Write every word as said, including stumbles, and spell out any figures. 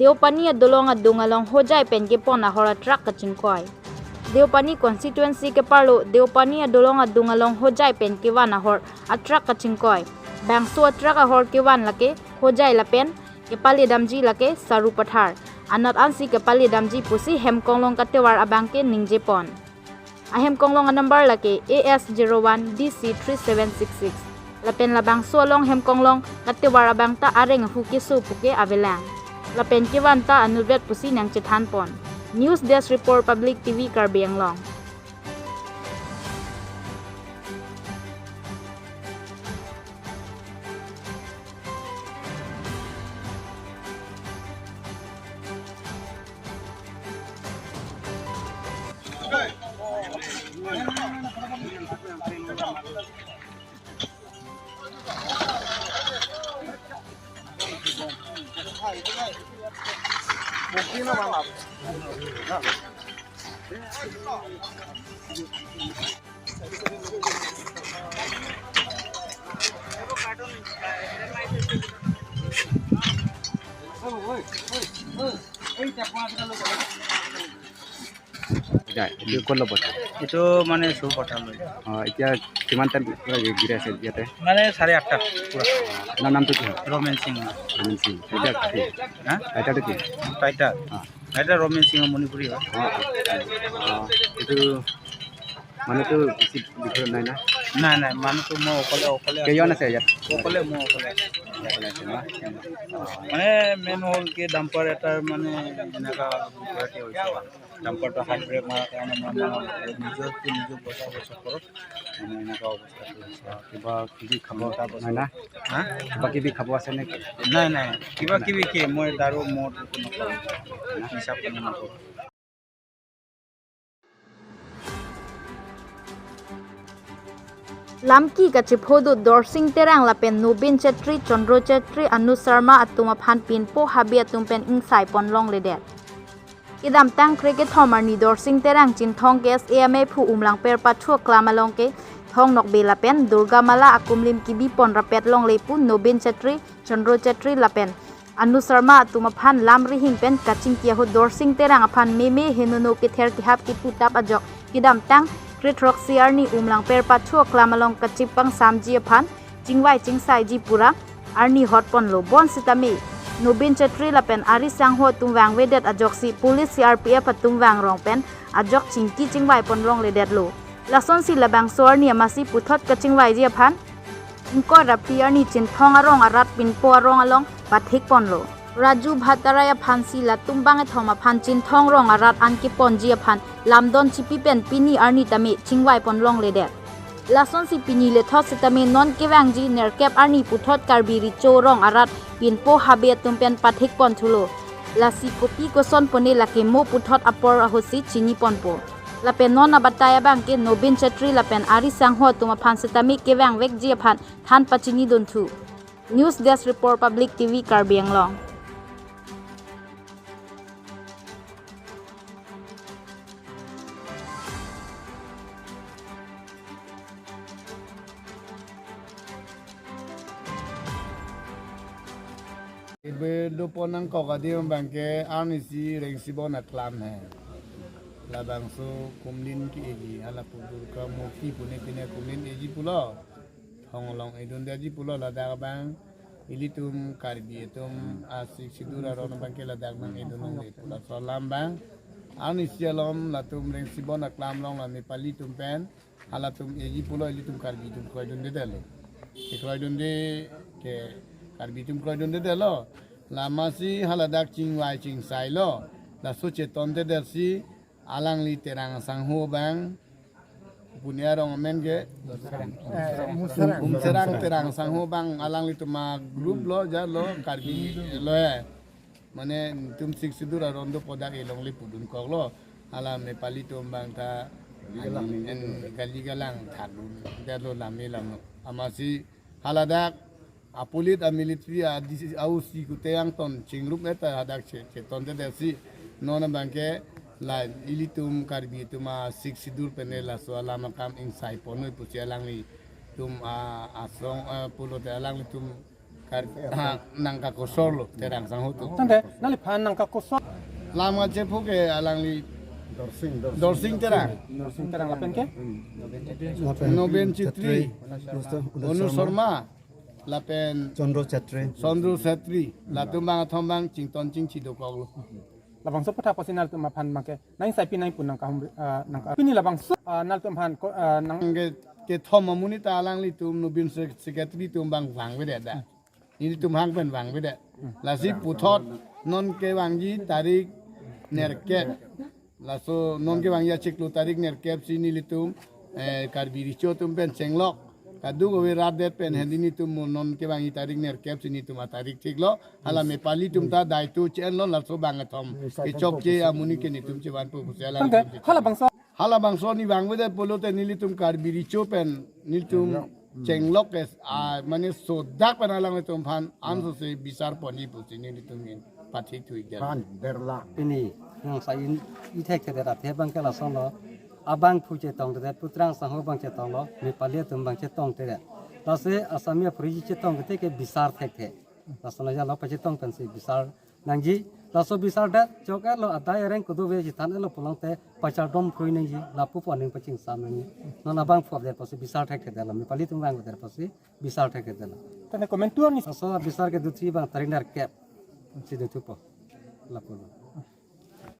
Deopani adolong adung along Hojai pen kepon ahor a-truck kachingkoi. Deopani constituency keparlo Deopani adolong adung along Hojai pen kevan ahor a-truck kachingkoi. Bangso a-truck ahor kevan lake Hojai lapen kepale damji lake Sarupathar. Anat ansi kepale damji pusi Hemkonglong katovar abang ke ningjepon. Ahemkonglong a-number lake A S zero one D C three seven six six. Lapen labangso along Hemkonglong katovar abang ta areng ahu keso puke avelang. Lapen kevan ta anutvet pusi nangchethanpon. News Desk Report, Public T V Karbi Anglong. Hojai, এইটো ক'ত ল'ব? এইটো মানে চুৰ কথা লৈ। অ, এতিয়া কিমান টাইম পৰা গি-, গিৰি আছে ইয়াতে? মানে চাৰে আঠটা পুৰা। আপোনাৰ নামটো কি হয়? ৰমেন সিং। ৰমেন সিং। এতিয়া কি? হা? টাইটেলটো কি? টাইটেল? অ। টাইটেল ৰমেন সিং মণিপুৰী হয়। অ, অ। অ, এইটো মানুহটো বেছি দীঘল নাই না? নাই, নাই, মানুহটো মই অকলে, অকলে আছোঁ। কেইজন আছে ইয়াত? অকলে, মই অকলে আছোঁ। অকলে আছে ন? মানে মেইন হ'ল কি, ডাম্পাৰ এটাৰ মানে এনেকা বিপৰীতে হৈছে। ডাম্পাৰটো হাৰ্ড ব্ৰেক মাৰাৰ কাৰণে মই মানে নিজকে নিজে বচাব চকৰত মানে এনেকা অৱস্থা হৈছে। কিবা কিবি খাব নাই না? হা? কিবা কিবি খাব আছে নেকি? নাই, নাই, কিবা কিবি কি, মই দাৰু মদ কোনো খাওঁ। নিচা পানী নকৰোঁ। Lamki kachiphodut Dorsing Terang lapen Nobin Chetri, Chandro Chetri, Anu Sharma atum aphan pinpo habe atum pen ingsai pon longledet. Kedamtang krekethom arni Dorsing Terang Chinthong K S A amei phu Umlangpher Pathu aklam along ke Thong Nokbe lapen Durga Mala akumlim kebi pon rapet longle pu Nobin Chetri, Chandro Chetri lapen Anu Sharma atum aphan lam rihing pen kachingki ahut Dorsing Terang aphan meme henono kether kehap keputap ajok kedamtang kre throksi arni Umlangpher Pathu aklam along kachipangsamji aphan chingvai chingsaiji pura arni hot ponlo. Bonsitame Nobin Chetri lapen ari sangho atum vangvedet ajoksi police C R P F atum vangrong pen ajok chingki chingvai pon longledetlo. Lasonsi labangso arni amatsi puthot kachingvaiji aphan ingkoi ra phli arni Chinthong arong arat pinpo arong along pathik ponlo. Raju Bhattarai aphansi latum bangkethom aphan Chinthong rong arat an keponji aphan lamdon chipi pen pini arni tame chingvai pon longledet. Lasonsi pini lethot sitame non kevangji nerkep arni puthot Karbi Recho rong arat pinpo habe atum pen pathik pon thulo. Lasi kopi koson pone lake mo puthot apor ahutsi chini ponpo. Lapen non abatai abang ke Nobin Chetri lapen ari sangho atum aphan sitame kevangvekji aphan than pachini dunthu. News Desk Report, Public T V Karbi Anglong. Ibe do pon nangkok adim abang ke arnisi Rengsibon aklam he. Labangso kumlin ke-eji, hala pu Durga Murti pune pine kumlin eji pulo. Thong along edundetji pulo ladak abang. Ilitum Karbi atum a-Sixth Schedule aron abang ke ladak nang edun longle pu laso alam abang. Arnisi alom latum Rengsibon aklam along la Nepali atum pen halatum eji pulo, ilitum Karbi atum kroidundedetlo. Kroidunde ke Karbi atum kroidundedetlo. La amatsi haladak chingvai chingsailo. Laso chetondedet si alangli Terang sangho abang, pune arong amen ke Umserang. Umserang Terang sangho abang alanglitum a-group lo, ja lo, Karbi lo he. Mane netum Sixth Schedule aron do pu dak elongle pudun koklo. Hala Nepali atum abang ta en gali galang thakdun detlo lame lam. Amatsi haladak a-police a-military a-D C a-O C kuteyang ton chingrum eta hadak che, chetondedet si non abang ke la ilitum Karbi atum a-Sixth Schedule pen laso alam akam ingsai ponnoi pusi alanglitum a, asong, a, pulote alanglitum Tar-, ha, nangkakosor lo, Terang sangho atum. Tangte, nangliphan nangkakosor. Lam kachepho ke alangli Dorsing, Dorsing. Dorsing Terang. Dorsing Terang lapen ke? Noben Chetri. Onu Sharma. Lapen Chandra Chetri. Chandra Chetri. Latum bang athom bang chington chingchi dokok lo. Labangso aputhak pusi nangtum aphan abang ke nang sai pi nang pu nangkahum, ah, nangka-, pini labangso, ah, nangtum aphan ko, ah, nang ke, kethom amonit ta alanglitum Nobin se-, Secretary atum bang vangvedet da. Nelitum hang pen vangvedet. Lasi puthot non kevangji tarik nerkep. Laso non kevangji achiklo tarik nerkep si nelitum, eh, Karbi Recho atum pen chenglok. Kadokave rat det pen hedi nelitum mo non kevangji tarik nerkep si nelitum atarik thiklo. Hala Mepali atum ta daito chen lo laso bang athom kechokche amonit ke nelitum chevanpo pusi alang. Tangte, hala bangso. Halabangso neli vangvedet pulote nelitum Karbi Recho pen nelitum chenglok ke, ah, mane sodak pen alanglitum aphan ansose bisar ponji pusi nelitum in pathik thui ke. Pan derla. Pini, nang sai in ithek thekthe athe abang ke lason lo. Abangphu chetongthedet, Putrang sangho bang chetong lo, Mepali atum bang chetongthedet. Lasi Assamese aphriji chetong kethe ke bisar thekthe. Lason lo jalo pachetong pensi bisar nangji. Laso bisar det chok-et lo, adai areng kedo ave chethan-et lo pulote pachardom kroi nangji, lapu pu aning pachingsam nangji. Non abangphu avedet pusi bisar thekthedet lo, Mepali atum vangvedet pusi bisar thekthedet lo. Tangte komantu ani. Laso bisar ke duthi bang tarik nerkep si duthupo. Lapu lo.